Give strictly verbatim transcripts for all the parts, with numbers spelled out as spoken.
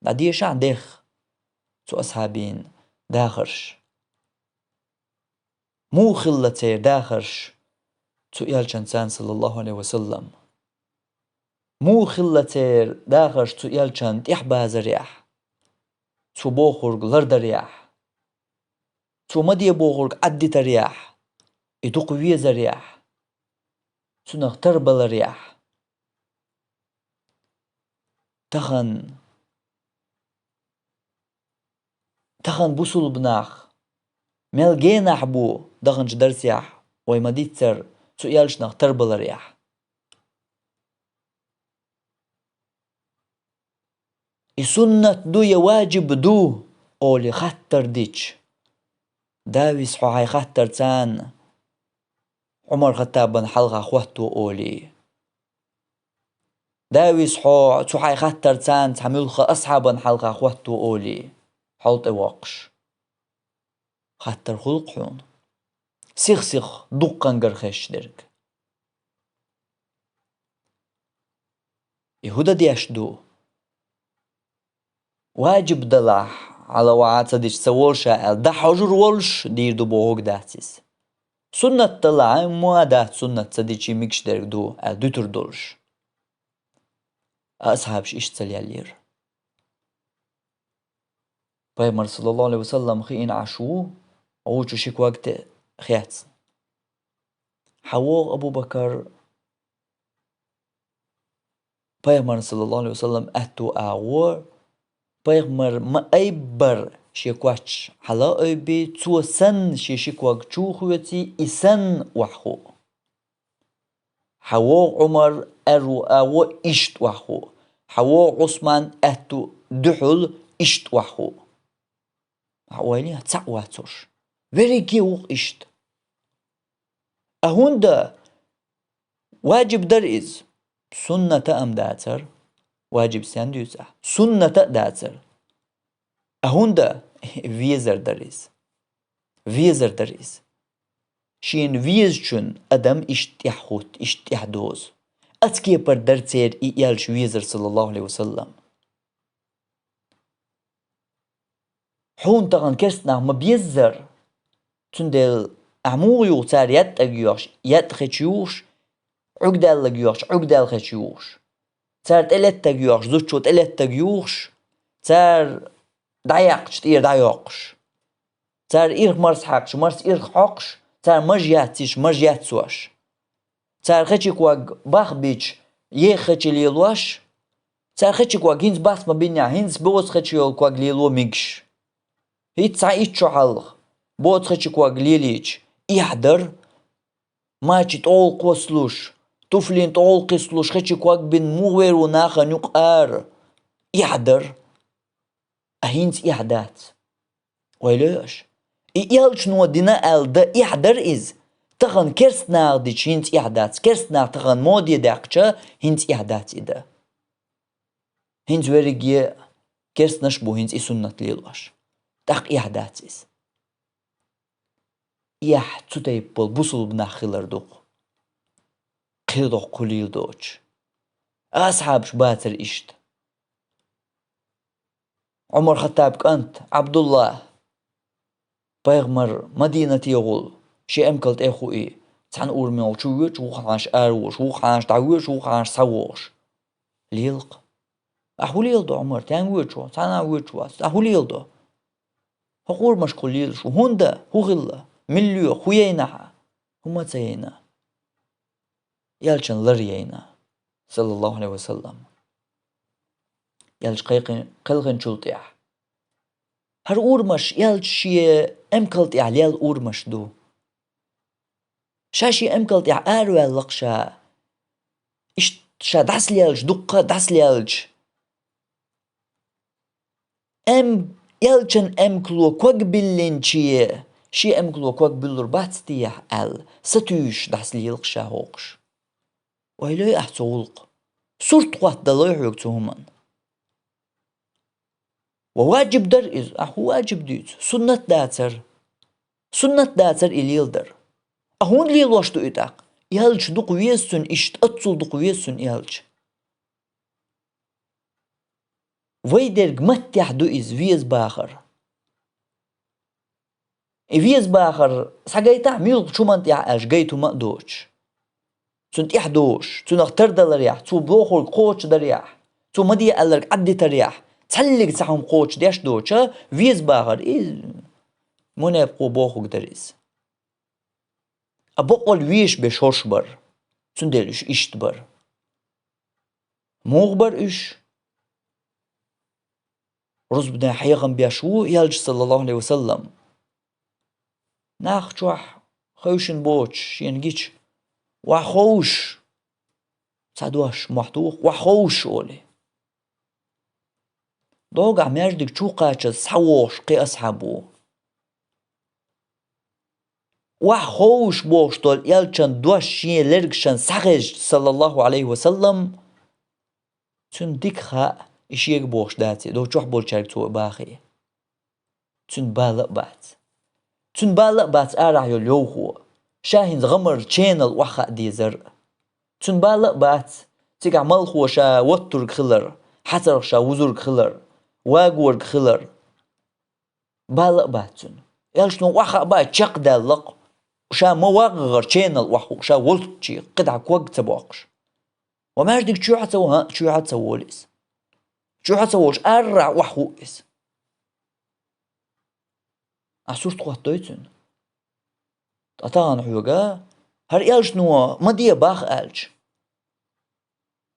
ДӀадешахьа дехха цу асхьабийн дахарш. Муха хилла церан дахарш цу элчанца, саллаллаху Ӏалайхи ва саллам? Муха хилла церан дахарш цу элчан тӀехьабазарехь, цо бохург лардарехь, цо ма де бохург Ӏаддитарехь, и дукха везарехь, цунах тарбаларехь? Тахан Тахан бусулба нах мел генахь бу, даханчу дарсехь вай ма-дийццара, цу элчанах тарбаларехь. И суннат ду я ваджиб ду олий хаттар дича, давис хьо хьайн хаттар царна Ӏумар-Хаттабан хьалха хӀотто олий. Давис хьо цу хьайн хаттар царна цхьа муьлхха асхьабан хьалха хӀотто олий, хьол тӀе воккхуш. Хаттар хуьлу-кх хьуна сих-сиха дуккхангара хезаш дерг. И хӀун дан деш ду? Ваджиб далахь, хьала охьа ца дича ца волуш аьлла, дӀахьожур волуш дийр ду бохург дац иза. Суннат далахь, хьайн ма дац суннат ца дича мегаш дерг ду аьлла дуьтур долуш. Асхьабаш иштта ца леллера. Пайхамар, саллаллаху Ӏалайхи ва саллам, хиъна Ӏаш ву, гӀу чу ши ког тӀе хецна. Хьан вогӀу, Абу Бакар? Пайхамарна, саллаллаху Ӏалайхи ва саллам, аьтту агӀор, пайхамар ма айббар шен коч хьала а айббий, цо санна шен ши ког чу а хоьций, и санна охьахуу. Хьан вогӀу, Ӏумар, аьрру агӀо иштта охьахуу. Хьан вогӀу, Ӏусман, аьтту дуьхьал иштта охьахуу. Хьан ойла, цхьаъ вац уьш. Верриге ву-кх иштта. А хӀунда ваджиб дара иза? Сунната а-м дацара. Ваджиб стенна дуьйцу ахь? Сунната а дацара. А хӀунда везар дара иза? Везар дара иза. Шена везачун адам иштта тӀаьхьахӀутту, иштта тӀаьхьадозу. Оцу кепара дара церан и элча везар, саллаллаху Ӏалайхи ва саллам. Хьуна тахана керста нах ма беззара. Цундела ахь муха юху, цара ятӀаг йоьхуш, ятӀа хечу юхуш, Ӏуьгдаллаг йоьхуш, Ӏуьгдал хечу юхуш. Цара тӀелеттаг йоьхуш, зудчо тӀелеттаг юхуш, цара дӀаяккхачу тӀера дӀайоккхуш. Цара ирх марс хьаькхча, марс ирх хьокхуш, цара маж яц йиш, маж яц йош. Цара хечи ког бах бича, еха хечи лелош. Цара хечи ког хӀинца бац ма бинехь, хӀинца боцу хечи йолу ког лело мегаш. ХӀинца цхьа итт шо хьалха боцу хечи ког лелийча, эхь дара. Мачийн тӀогӀал кхоссалуш, туфлин тӀогӀал кхиссалуш, хечи ког бина муха вер ву нахана юкъара? Эхь дара. А хӀинца эхь дац. Ойла йой аша? И элчано дина аьлла дан эхь дара иза. Тахана керста наха дича хӀинца эхь дац. Керста наха тахана моде даьккхича, хӀинца эхь дац и дан. ХӀинца верриге керстанаш а бу хӀинца и суннат лелош. ТӀаккха эхь дац иза. Эхь цу тайпа болу бусулба нах хилар ду-кх. Кхин доккха хӀун лела доцуш. Асхьабаш бацара иштта. Ӏумар-Хаттаб кӀант Ӏабдулла, пайхамар Мадинате гӀур, шен эмкал тӀе а хуий, цхьана урамехула чу воьдуш, вукху хьаша ара воьдуш, вукху хьаша дӀавоьдуш, вукху хьаша схьавогӀуш. Лела-кх. Ахь хӀун леладо, Ӏумар? Цхьаьна воьдуш вац, цхьана а воьдуш вац. Ахь хӀун леладо? ХӀокху урамашкахула лелаш ву. ХӀунда? ХӀун хилла? Мила лоьху? ХӀун яйна ахьа? ХӀума а ца яйна. Элчан лар яйна, саллаллаху Ӏалайхи ва саллам. Элча кхайкхин-, кхелхинчул тӀаьхьа. ХӀара урамаш, элча шен эмкал тӀехь лелла урамаш ду. Ша шен эмкал тӀехь араваьлла-кх ша. Иштта ша дӀасалелча, дуккха а дӀасалелча. Эм-, элчан эмкало ког биллинче, шен эмкало ког буьллур бац техьа аьлла, сатуьйсуш дӀасалела-кх ша хӀокхуш. Ойла йой ахь цу гӀуллакха? Сурт хӀоттадалой хьоьга цу хӀуманна? Ва ваджиб дара иза, ахь хӀун ваджиб дуьйцу? Суннат дацара. Суннат дацара и леладар. А хӀунда лелош ду и тӀаккха? Элча дукха веза цунна иштта, оццул дукха веза цунна элча. Вай дерг маттехь ду иза веза бахар. И веза бахар схьагайтахь муьлххачу хӀуманна тӀехь аьлча гайта хӀума а доцуш. Цунна тӀехь доцуш, цунах тардаларехь, цо бохург кхочушдарехь, цо ма де аьлларг Ӏаддитарехь, цхьаллиг цхьа хӀума кхочушдеш доцуш, веза бахар, и мунепакъо бохург дара иза. А бакъволу вешан беш хӀорш бара, цундела уьш иштта бара. Муха бара уьш? Рузбане хьехам беш ву Элча, саллаллаху Ӏалайхи ва саллам. Нах чохь хевшина боцуш, шена гича, охьа ховша, цхьа дош мохь туху, охьа ховша олий. Догахь маьждиг чу кхачаза схьавогӀуш кхин асхьаб ву. Охьа ховша бохуш долу Элчан дош шен лергашна схьахезча, саллаллаху Ӏалайхи ва саллам, цуьнан дика хаьа, и шега бохуш даций, дов чохь болчаьрга цо бахий. Цуьнан бала а бац. Цуьнан бала а бац арахь йолу йовхо, ша хӀинца гӀамарчу ченал охьахаа дезар. Цуьнан бала а бац, цигахь малхо ша воттург хилар, хьацарх ша вузург хилар, вагорг хилар. Бала а бац цуьнан. Элчано охьахаа бац, чекхдаьлла-кх, ша ма вагӀахара ченал охьахуъу, ша волччий кхидӀа ког ца боккхуш. Ва маьждиг чоьхьа ца ву, хӀаъ, чоьхьа ца волу иза. Чоьхьа ца волуш аррахь охьахуъу иза. Ахь сурт хӀоттадой цуьнан. Ткъа тахана хьоьга, хӀара Элчано ма де бах аьлча.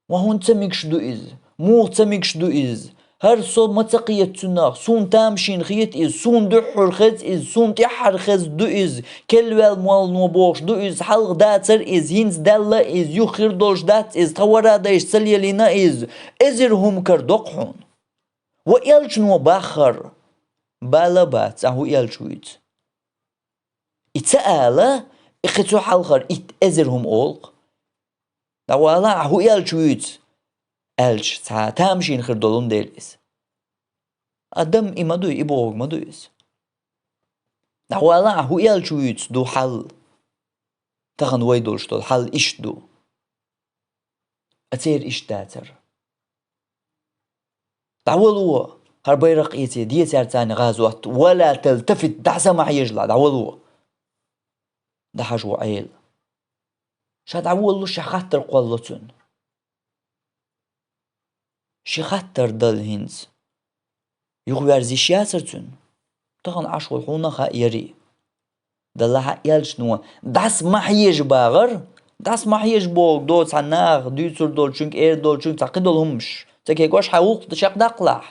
Ва хӀунда ца мегаш ду иза? Муха ца мегаш ду иза? ХӀара со ма ца кхета цунах, суна тамашийна хета иза, суна дуьххьара хеза иза, суна тӀаьххьара хеза ду иза, кхелваьлла моллано бохуш ду иза, хьалха дацара иза, хӀинца даьлла иза, юха хир долуш дац иза, тхан варадайша ца лелийна иза, эзар хӀума кара доккху хьуна. Ва Элчано баххара, бала а бац, ахь хӀун аьлча вуьйцу? И ца ала, и кхин цу хьалхара итт эзар хӀума олу-кх. ДӀавала, ахь хӀун аьлча вуьйцу, аьлча, цхьа тамашийна хир долун дела иза. Адам и ма дуй, и бохург ма ду иза. ДӀавала, ахь хӀун аьлча вуьйцу, ду хьал. Тахана вай долуш долу хьал иштта ду. А церан иштта дацара. ДӀавало, хӀара байракх эций, де цаьрца гӀазот, ва ла талтафит, дӀаса ма хьежалахь, дӀавало. ДӀахьажо Ӏела. Ша дӀаволалуш, ша хаттар кхоллало цуьнан. Ши хаттар дала хӀинца. Юхаверза йиш яцара цуьнан. Тахана Ӏаш волу хьуна хаьа ярий. Делахь а Элчано дӀаса ма хьежа бахара, дӀаса ма хьежа бохург доцу цхьа наха дуьйцур долчуьнга, эр долчуьнга, цхьа кхидолу хӀуманаш. Ца кегош хьан гӀуллакх чекхдаккхалахь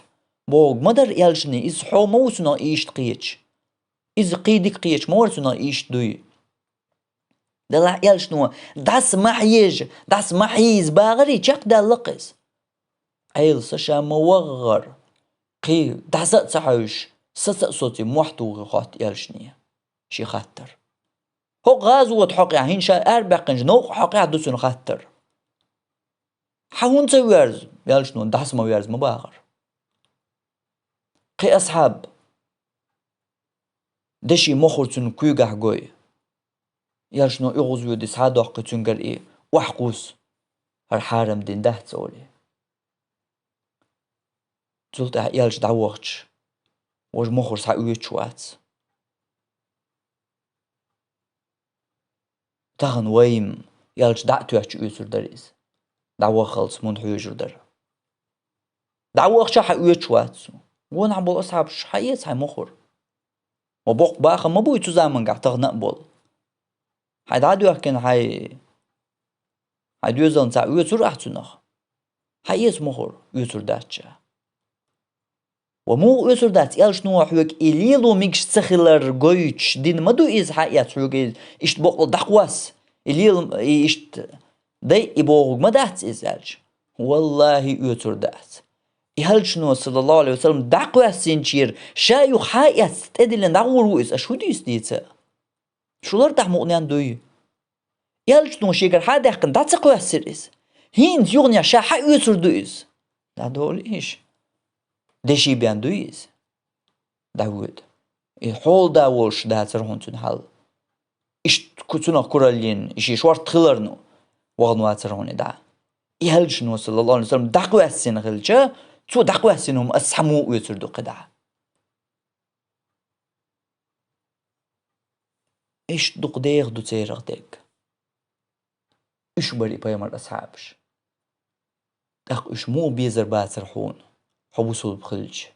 бохург ма дара Элчанан, иза хьо ма ву цунах иштта кхеташ. Иза кхин дика кхеташ ма вара цунах иштта дуй. Делахь Элчано дӀаса ма хьежа, дӀаса ма хьийза бахарий, чекхдаьлла-кх иза. Ӏела са ша ма вагӀахара, кхин дӀаса а ца хьаьвзаш, саца а соций мохь тухий хӀотта Элчане ши хаттар. ХӀокху гӀазота хьокъехь, хӀинца ша арабаьккхинчу новкъа хьокъехь ду цуьнан хаттар. Хьан хӀунда ца верза? Элчано дӀаса ма верза ма бахара. Кхин асхьаб, деши мохур цуьнан куьйгахь гой. Элчано оьгӀазвоьдий схьадоккхий цуьнгара и охьакхуссу, хӀара хьарам дин дац олий. Цул тӀаьхьа Элча дӀавахча, важа мохур схьаоьцуш вац. Тахана вай-м Элча дӀа а тоьттуш оьцур дара иза. ДӀаваххалц мунна хьоьжур дара. ДӀавахча хьаоьцуш вац цо. Гонахь болу асхьабаш, хьаэца хьайн мохур. Ва боккха бахам ма буй цу замангахь тахана а болу. Хьайн дӀа а доьхкина, хьайн, хьайн доьзална цхьаъ оьцур ахь цунах? Хьаэца мохур, оьцур дац ша. Ва муха оьцур дац, Элчано хьоьга и лело мегаш ца хилар гойтуш дина ма ду иза, хьаэца хьоьга иза, иштта бакъ дӀакхосса, и лела, и иштта дай, и бохург ма дац иза аьлча? ВаллахӀи, оьцур дац. И Элчано, саллаллаху Ӏалайхи ва саллам, дӀакхоьссинчера ша юха хьаэцна тӀедиллина дӀагӀур ву иза, аша хӀун дийца дийца? Шу лартахь мукъанен дуй? Элчано шегара хьадаьккхина дӀа ца кхоьссира иза. ХӀинца юханехь ша хьаоьцур ду иза. ДӀадолийша. Деши бен дуй иза. ДӀавоьду. И хьолада волуш дацара хьуна цуьнан хьал. Иштта ку-, цунах кураллин, и шен шорта хиларна вахана вацара хьуна и дӀа. И Элчано, саллаллаху Ӏалайхи ва саллам, дӀакхоьссина хилча, Цо дӀакхоссина хӀума ас цхьа муха оьцур ду кхидӀа? Иштта дукха деха ду церах дерг. Уьш бара и пайхамар асхьабаш. ТӀаккха уьш муха безар бацар хьуна, хьо бусулба хилча?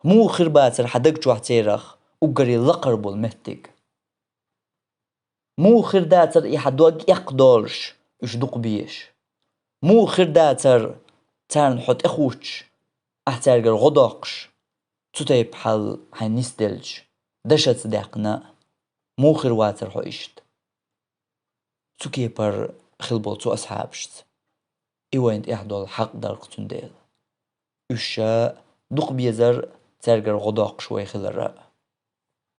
Муха хир бацар хьан даг чохь церах уггаре лакхара болу меттиг? Муха хир дацар и хьан дог эккха долуш, уьш дукха безаш? Муха хир дацар царна хьо тӀехуттуш, ахь цаьргара гӀо доккхуш, цу тайпа хьал хьайна нисделча, дашаца даьккхина, муха хир вацар хьо иштта? Цу кепара хила болу цу асхьабашца. И вайна тӀехь долу хьакъ дара-кх цундела. Уьш ша дукха безар цаьргара гӀо доккхуш вай хилар а.